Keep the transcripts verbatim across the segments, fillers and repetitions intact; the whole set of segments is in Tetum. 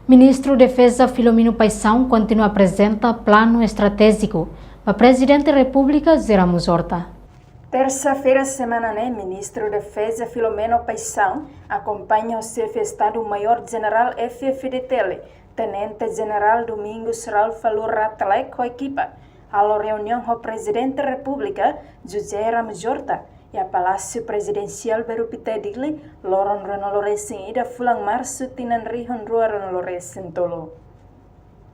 Ministru Defeza Filomeno Paixão kontinua aprezenta planu estratéjiku ba Prezidente Repúblika José Ramos Horta. Tersa-feira semana ne'e, Ministru Defeza Filomeno Paixão akompaña ho Xefe Estadu Maiór Jenerál F-FDTL, Tenente Jenerál Domingos Raul Falur Rate Laek ho ekipa, halo reuniaun ho Prezidente Repúblika José Ramos Horta iha Palásiu Prezidensiál Bairru Pité, Dili, loron ruanulu-resin-ida fulan Marsu tinan rihun ruanulu-resin-tolu.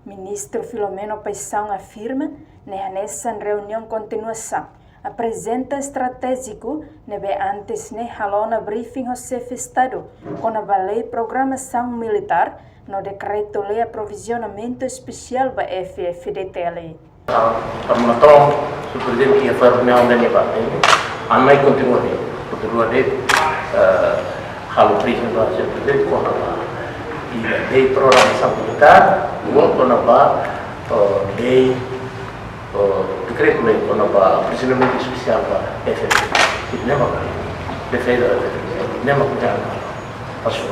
Ministru Filomeno Paixão afirma, ne'e hanesan reuniaun kontinuasaun aprezenta estratéjiku ne'ebé antes ne'e halo ona briefing ho Xefe Estadu kona-ba lei programasaun militár no dekretu-lei aprovizionamentu espesiál ba F-FDTL. Para matan, Señór Prezidente, iha fali reuniaun ne'ebá, eh, ami kontinua de'it, kontinua de'it, eh, halo briefing ba Señór Prezidente kona-ba lei programasaun militár, no kona-ba, eh, lei, eh, dekretu-lei kona-ba aprovizionamentu espesiál ba F-FDTL. Ne'e mak, defeza F-FDTL, ne'e mak, paso.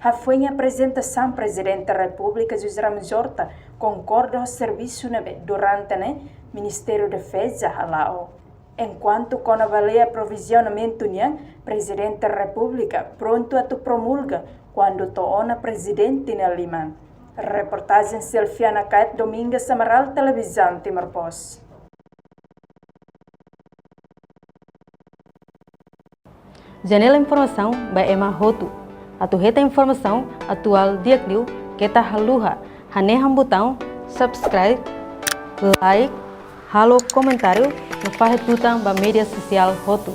Hafoin aprezentasaun, Prezidente Repúblika José Ramos Horta konkorda ho servisu ne'ebé durante ne'e Ministériu Defeza hala'o. Enkuantu kona-ba lei aprovizionamentu nian, Prezidente Repúblika prontu atu promulga kuandu to'o ona Prezidente nia liman. Reportajen Selfiana Kait, Domingas Amaral, Televizaun Timor Post. Janela informasaun ba ema hotu. Atu hetan informasaun atuál di'ak liu, keta haluha hanehan butaun subscribe, like, halo komentáriu no fahe tutan ba média sosiál hotu.